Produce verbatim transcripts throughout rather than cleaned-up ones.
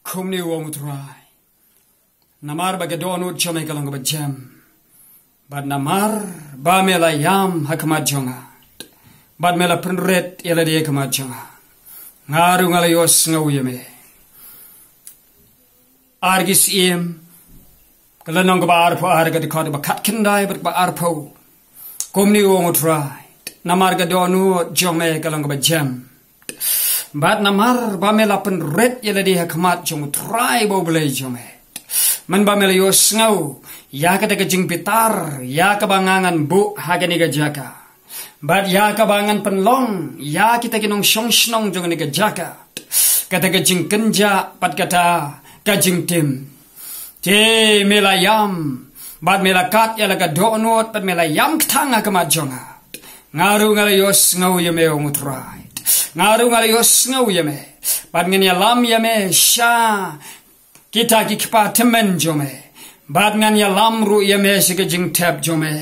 Kumne u ong u Trai. Namar ba ka dohnud jong me ka long kaba jem. Bad namar ba me la ïam ha khmat jong nga. Bad me la pynrit ïa lade ha khmat jong nga. Nga ruh nga la ïohsngew ïa me. Ar ki Syiem, ka lynnong kaba arphew ar ka dkhot kaba khatkhyndai bad kaba arphew. Kumne u ong u Trai. Namar ka dohnud jong me ka long kaba jem. Bad namar ba me la pynrit ïa lade ha khmat jong u Trai ba u Blei jong me. Mynba me la ïohsngew ïa kata ka jingbitar, ïa kaba nga ngan buh ha kane ka jaka. Bad ïa kaba ngan pynlong ïa kita ki nongshong shnong jong kane ka jaka. Kata ka jingkynjah bad kata ka jingtim. Te me la ïam, bad me la kat ïa la ka dohnud, bad me la ïam kthang ha khmat jong nga. Nga ruh nga la ïohsngew ïa me, ong u Trai. Nga ruh nga la ïohsngew ïa me. Bad ngan ïalam ïa me sha kita ki kpa tymmen jong me. Bad ngan ïalam ruh ïa me sha ka jingtep jong me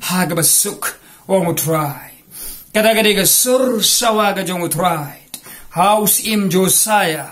ha kaba suk, ong u Trai. Kata ka dei ka sur sawa ka jong u Trai ha u Syiem Josiah,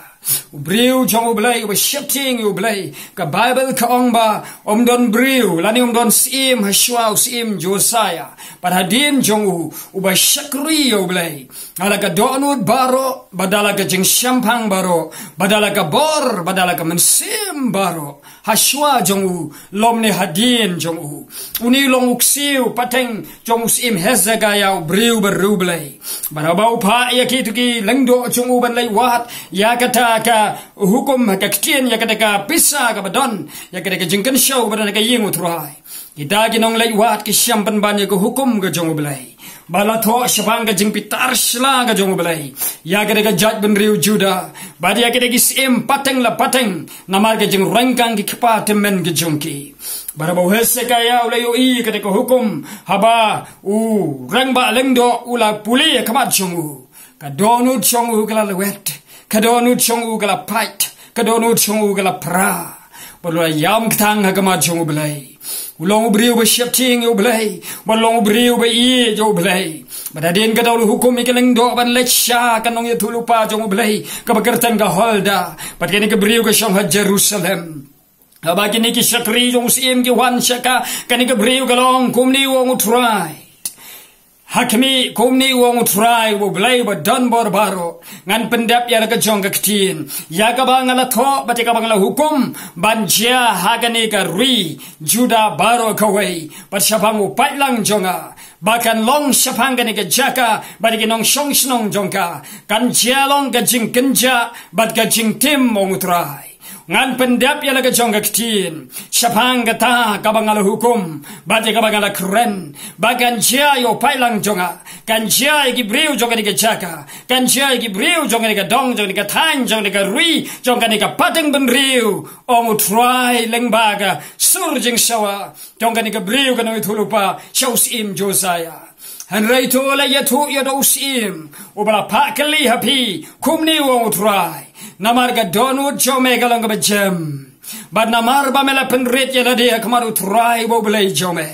u briew jong u Blei, uba sheptieng ïa u Blei. Ka Baibl ka ong ba ym don briew, lane ym don syiem ha shuwa u Syiem Josiah. Bad hadien jong u, uba shakri ïa u Blei ha la ka dohnud baroh, bad da la ka jingshemphang baroh, bad da la ka bor, bad da la ka mynsiem baroh. Ha shuwa jong u, lymne hadien jong u. Une u long u ksiew pateng jong u Syiem Hezekiah, u briew ba riewblei. Bad haba u phah ïa kito ki lyngdoh jong u ban leit wad ïa kata ka hukum, ka ktien, ïa kata ka pisa kaba don, ïa kata ka jingkynshew ba don ha ka ïing u Trai, kita ki nongleit wad ki shem pynban ïa ka hukum ka jong u Blei. Ba la thoh shaphang ka jingbitar shla ka jong u Blei ïa kata ka jaitbynriew Judah, bad ïa kata ki syiem pateng la pateng, namar ka jingrengkang ki kpa tymmen ka jong ki. Bad haba u Hezekiah u la ïohi ïa kata ka hukum, haba u rangbah lyngdoh u la pule ha khmat jong u, ka dohnud jong u ka la lwet, ka dohnud jong u ka la pait, ka dohnud jong u ka la pra. Bad u la ïam kthang ha khmat jong u Blei. U long u briew ba sheptieng ïa u Blei, bad u long u briew ba ïeit ïa u Blei. Bad hadien kata u la hukum ïa ka lyngdoh ban leit sha ka nongïathuhlypa jong u Blei, kaba kyrteng ka Huldah. Bad kane ka briew ka shong ha Jerusalem. Haba kine ki shakri jong u syiem ki wan sha ka, kane ka briew ka la ong, kumne u ong u Trai. Ha khmih, kumne u ong u Trai, u Blei ba don bor baroh. Ngan pyndep ïa la ka jong ka ktien, ïa kaba nga la thoh bad ïa kaba nga la hukum ban jia ha kane ka ri Judah baroh kawei, bad shaphang u paidlang jong nga, ba kan long shaphang kane ka jaka bad ki nongshong shnong jong ka, kan jia long ka jingkynjah bad ka jingtim, ong u Trai. Ngan pyndep ïa la ka jong ka ktien shaphang kata kaba nga la hukum bad ïa kaba nga la kren, ba kan jia ïa u paidlang jong nga, kan jia ïa ki briew jong kane ka jaka, kan jia ïa ki briew jong kane ka dong, jong kane ka thaiñ, jong kane ka ri, jong kane ka pateng bynriew, ong u Trai lyngba ka sur jingsawa jong kane ka briew ka nongïathuhlypa sha u Syiem Josiah. Hynrei to la ïathuh ïa uta u syiem uba la phah kylli ha phi, kumne u ong u Trai. Namar ka dohnud jong me ka long kaba jem, bad namar ba me la pynrit ïa lade ha khmat u Trai ba u Blei jong me.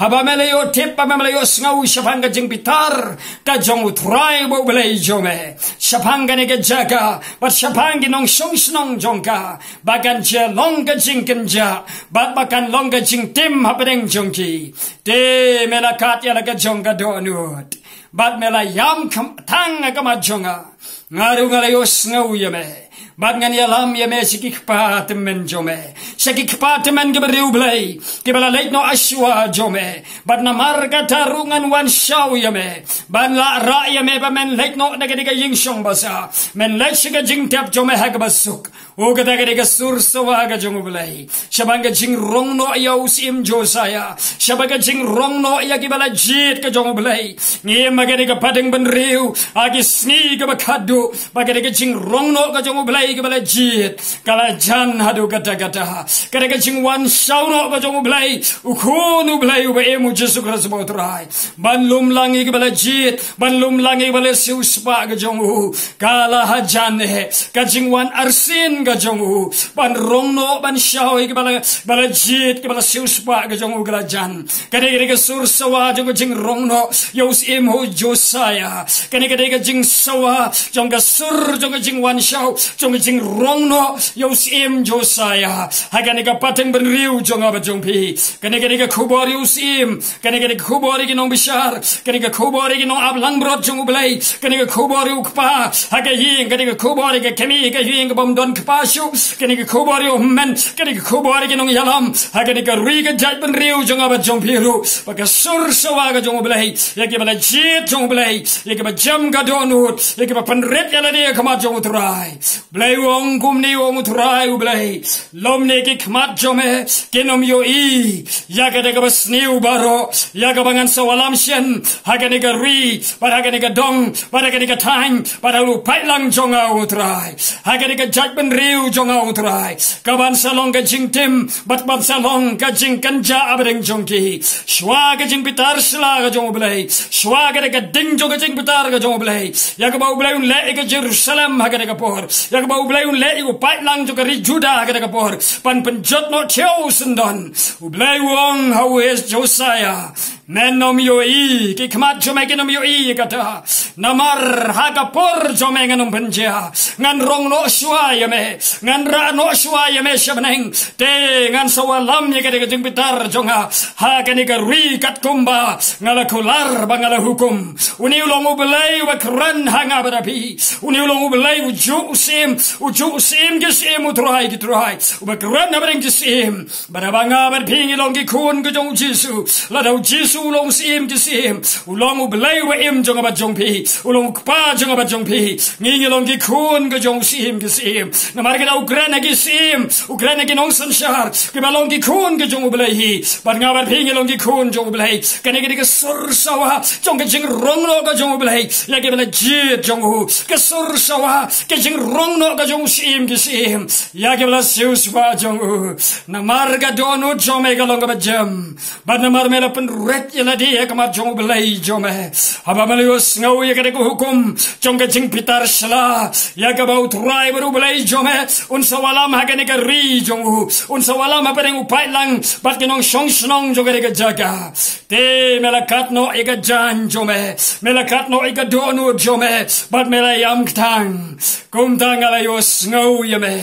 Haba me la ïoh tip, ba me la ïohsngew shaphang ka jingbitar ka jong u Trai ba u Blei jong me shaphang kane ka jaka bad shaphang ki nongshong shnong jong ka, ba kan jia long ka jingkynjah bad ba kan long ka jingtim hapdeng jong ki. Te me la kat ïa la ka jong ka dohnud, bad me la ïam kthang ha khmat jong nga. Nga ruh nga la ïohsngew ïa me, bad ngan ïalam ïa me sha ki kpa tymmen jong me, sha ki kpa tymmen kiba riewblei, kiba la leit noh ha shuwa jong me. Bad namar kata ruh ngan wan shaw ïa me, ban lah rah ïa me ba men leit noh na kane ka ïing shong basa, men leit sha ka jingtep jong me ha kaba suk. O, kata ka dei ka sur sawa ka jong u Blei shaphang ka jingrong noh ïa u Syiem Josiah, shaphang ka jingrong noh ïa kiba la jied ka jong u Blei. Ngi im ha kane ka pateng bynriew ha ki sngi kaba khatduh, ba ka dei ka jingrong noh ka jong u Blei ïa kiba la jied, ka la jan haduh katta katta. Ka dei ka jingwan shaw noh ka jong u Blei, u Khun u Blei uba im, u Jisu Khrist uba u Trai, ban lum lang ïa kiba la jied, ban lum lang ïa kiba la siewspah ka jong u. Ka la hajan eh, ka jingwan arsien ka jong u ban rong noh, ban shaw ïa kiba la, ba la jied, kiba la siewspah ka jong u ka la jan. Ka dei ka sur sawa jong ka jingrong noh ïa u Syiem Josiah. Kane ka dei ka jingsawa jong ka sur jong ka jingwan shaw jong jingrong noh ïa u syiem Josiah ha kane ka pateng bynriew jong nga bad jong phi. Kane ka dei ka khubor ïa u syiem, kane ka dei ka khubor ïa ki nongbishar, kane ka khubor ïa ki nongap langbrot jong U Blei, kane ka khubor ïa u kpa ha ka ïing, kane ka khubor ïa ka kmie ha ka ïing ka bym don kpa shuh, kane ka khubor ïa u hynmen, kane ka khubor ïa ki nongïalam ha kane ka ri ka jaitbynriew jong nga bad jong phi ruh. Ba ka sur sawa ka jong U Blei ïa kiba la jied jong U Blei, ïa kiba jem ka dohnud, ïa kiba pynrit ïa lade ha khmat jong U Trai. Blei u ong kumne, u ong U Trai U Blei, lymne ki khmat jong me kin ym ïohi ïa kata kaba sniew baroh, ïa kaba ngan sa wallam shen ha kane ka ri bad ha kane ka dong bad ha kane ka thaiñ bad ha u paidlang jong nga, U Trai, ha kane ka jaitbynriew jong nga, U Trai, kaban sa long ka jingtim bad ban sa long ka jingkynjah hapdeng jong ki. Shuwa ka jingbitar sla ka jong U Blei, shuwa kata ka ding jong ka jingbitar ka jong U Blei, ïa kaba U Blei un leh ïa ka Jerusalem ha kata ka por, ïa kaba U Blei un leh ïa u paidlang jong ka ri Judah ha kata ka por, ban pynjot noh tiew syndon. U Blei u ong ha u Josiah, men ym ïohi, ki khmat jong me kin ym ïohi ïa kata. Namar ha ka por jong me ngan ym pynjia, ngan rong noh shuwa ïa me, ngan rah noh shuwa ïa me sha bneng. Te ngan sa wallam ïa kata ka jingbitar jong nga ha kane ka ri katkum ba nga la kular ba nga la hukum. Une u long U Blei uba kren ha nga bad ha phi. Une u long U Blei u juh u syiem, u juh u syiem ki syiem, U Trai ki trai, uba kren hapdeng ki syiem. Bad haba nga bad phi ngi long ki khun ka jong U Jisu, lada U Jisu u long Syiem ki syiem, u long U Blei uba im jong nga bad jong phi, u long U Kpa jong nga bad jong phi. Ngi ngi long ki khun ka jong U Syiem ki syiem. Namar kata u kren ha ki syiem, u kren ha ki nongsynshar kiba long ki khun ka jong U Blei hi. Bad nga bad phi ngi long ki khun jong U Blei. Kane ka dei ka sur sawa jong ka jingrong noh ka jong U Blei ïa kiba la jied jong u. Ka sur sawa, ka jingrong noh ka jong U Syiem ki syiem ïa kiba la siewspah jong u. Namar ka dohnud jong me ka long kaba jem, bad namar me la pynrit ïa lade ha khmat jong U Blei jong me. Haba me la ïohsngew ïa kata ka hukum jong ka jingbitar sla, ïa kaba U Trai bad U Blei jong me un sa wallam ha kane ka ri jong u, un sa wallam hapdeng u paidlang bad ki nongshong shnong jong kane ka jaka. Te me la kat noh ïa ka jaiñ jong me, me la kat noh ïa ka dohnud jong me, bad me la ïam ktang. Kumta nga la ïohsngew ïa me.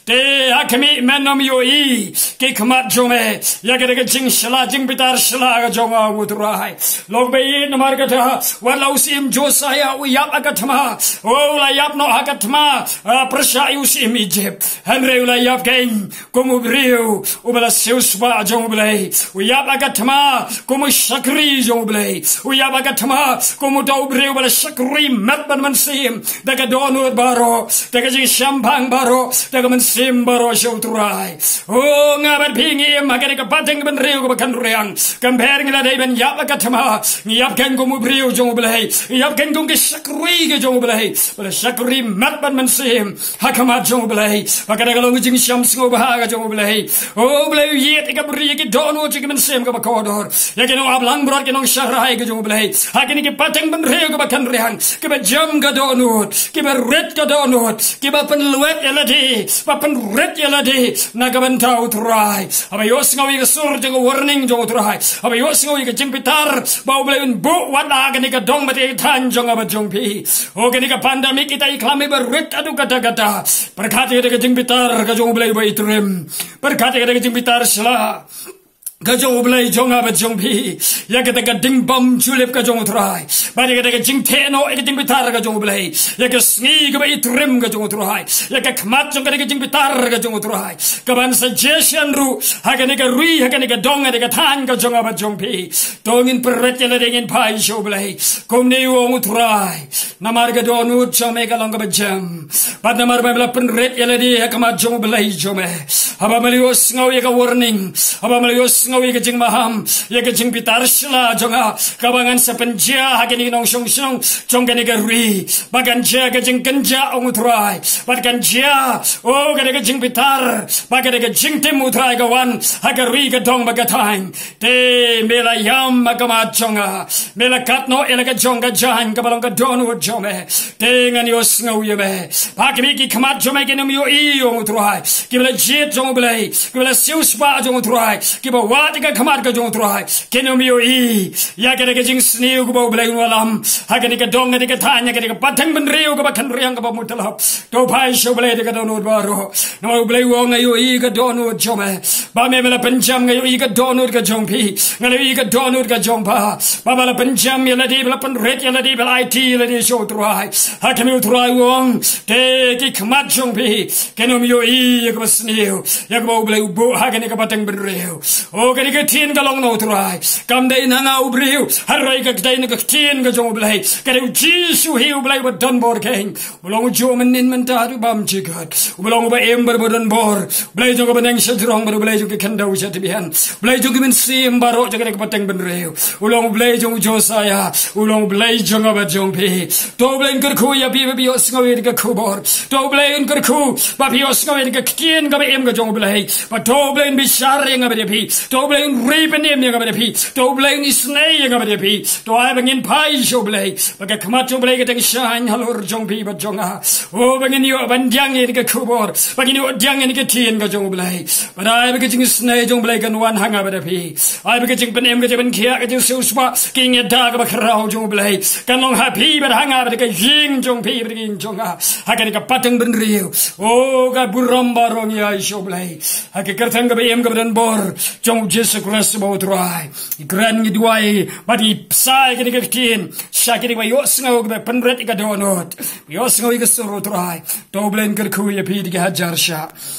Te ha khmih, men ym ïohi ki khmat jong me ïa kata ka jingshla, jingbitar shla ka jong nga, U Trai. Long ba ïeit, namar kata wat la u Syiem Josiah u ïap ha ka thma, u la ïap noh ha ka thma, ah, pyrshah ïa u Syiem Ijipt, hynrei u la ïap kein kum u briew uba la siewspah jong U Blei. U ïap ha ka thma kum u shakri jong U Blei. U ïap ha ka thma kum uta u briew uba la shakri met bad mynsiem da ka dohnud baroh, da ka jingshemphang baroh, da ka mynsiem baroh sha U Trai. O, nga bad phi ngi im ha kane ka pateng bynriew kaba kynriang. Kumba ngi la dei ban ïap ha ka thma, ngi ïap kein kum u briew jong U Blei, ngi ïap kein kum ki shakri ki jong U Blei, ba la shakri met bad mynsiem ha khmat jong U Blei. Ba kata ka long ka jingsham sngewbha ka jong U Blei. O, U Blei u ïeit ïa ka bri, ïa ki dohnud, ïa ki mynsiem kaba kordor, ïa ki nongap langbrot, ki nongsharai ka jong U Blei. Ha kine ki pateng bynriew kaba kynriang, kiba jem ka dohnud, kiba rit ka dohnud, kiba pynlwet ïa lade, ba pynrit ïa lade na ka bynta U Trai. Haba ïohsngew ïa ka sur jong ka warning jong U Trai, haba ïohsngew ïa ka jingbitar ba U Blei un buh wat la ha kane ka dong bad ka thaiñ jong nga bad jong phi. O, kane ka pandemic ita i khlem iba rit haduh katta katta. Pyrkhat ïa kata ka jingbitar ka jong U Blei uba itriem. Pyrkhat ïa kata ka jingbitar shla ka jong U Blei jong nga bad jong phi. Ïa kata ka ding bym ju lip ka jong U Trai, bad ïa kata ka jingtheh noh ïa ka jingbitar ka jong U Blei, ïa ka sngi kaba itriem ka jong U Trai, ïa ka khmat jong kata ka jingbitar ka jong U Trai, kaban sa jia shen ruh ha kane ka ri, ha kane ka dong, ha kane ka thaiñ ka jong nga bad jong phi. To ngin pynrit ïa lade, ngin phai sha U Blei. Kumne u ong U Trai, namar ka dohnud jong me ka long kaba jem, bad namar ba me la pynrit ïa lade ha khmat jong U Blei jong me. Haba me la ïohsngew ïa ka warning, haba me la ïohsngew ïa ka jingmaham, ïa ka jingbitar shla jong nga, kaba ngan sa pynjia ha kine ki nongshong shnong jong kane ka ri, ba kan jia ka jingkynjah, ong U Trai, bad kan jia, o, kata ka jingbitar, bad kata ka jingtim, U Trai, ka wan ha ka ri, ka dong bad ka thaiñ. Te me la ïam ha khmat jong nga, me la kat noh ïa la ka jong ka jaiñ kaba long ka dohnud jong me. Te ngan ïohsngew ïa me. Ba ha khmih, ki khmat jong me kin ym ïohi, ong U Trai, kiba la jied jong U Blei, kiba la siewspah jong U Trai, kiba wan Ïa ka khmat ka jong U Trai kin ym ïohi ïa kane ka jingsniew kaba U Blei un wallam ha kane ka dong, ha kane ka thaiñ, ha kane ka pateng bynriew kaba kynriang kaba mutlah. To phai sha U Blei da ka dohnud baroh. Namar U Blei u ong, nga ïohi ka dohnud jong me. Ba me ba la pynjam, nga ïohi ka dohnud ka jong phi. Nga la ïohi ka dohnud ka jong pha. Ba ba la pynjam ïa lade, ba la pynrit ïa lade, ba la aiti ïa lade sha U Trai, ha khmih U Trai u ong, te ki khmat jong phi kin ym ïohi ïa kaba sniew, ïa kaba U Blei u buh ha kane ka pateng bynriew. O, kane ka ktien ka long na U Trai. Kam dei na nga u briew, hynrei ka dei na ka ktien ka jong U Blei. Ka dei U Jisu hi U Blei uba don bor keiñ. U long ujuh mynnin mynta haduh bam jingkut. U long uba im bad uba don bor. Blei jong ka bneng sha jrong bad U Blei jong ka khyndew sha tbian. Blei jong ki mynsiem baroh jong kane ka pateng bynriew. U long U Blei jong u Josiah. U long U Blei jong nga bad jong phi. To U Blei un kyrkhu ïa phi ba phi ïohsngew ïa ka khubor. To U Blei un kyrkhu ba phi ïohsngew ïa ka ktien kaba im ka jong U Blei. Ba to U Blei un bishar ïa nga bad ïa phi. To U Blei un ri pynim ïa nga bad ïa phi. To U Blei un isynei ïa nga bad ïa phi. To ai ba ngin phai sha U Blei. Ba ka khmat jong U Blei ka dang shaiñ halor jong phi bad jong nga. O, ba ngin ïoh ban pdiang ïa ka khubor. Ba ngin ïoh pdiang ïa ka ktien ka jong U Blei. Bad ai ba ka jingisynei jong U Blei kan wan ha nga bad ha phi. Ai ba ka jingpynim, ka jingpynkhiah, ka jingsiewspah, ka jingïada kaba khraw jong U Blei kan long ha phi bad ha nga bad ha ka ïing jong phi bad ha ka ïing jong nga. Ha kane ka pateng bynriew. O, ka burom baroh ngi ai sha U Blei. Ha ka kyrteng kaba im kaba don bor jong U Jisu Khrist uba U Trai. Ngi kren, ngi duwai bad ngi pynshai kane ka ktien sha kine kiba ïohsngew, kiba pynrit ïa ka dohnud, ba ïohsngew ïa ka sur U Trai. To U Blei un kyrkhu ïa phi da ki hajar shah.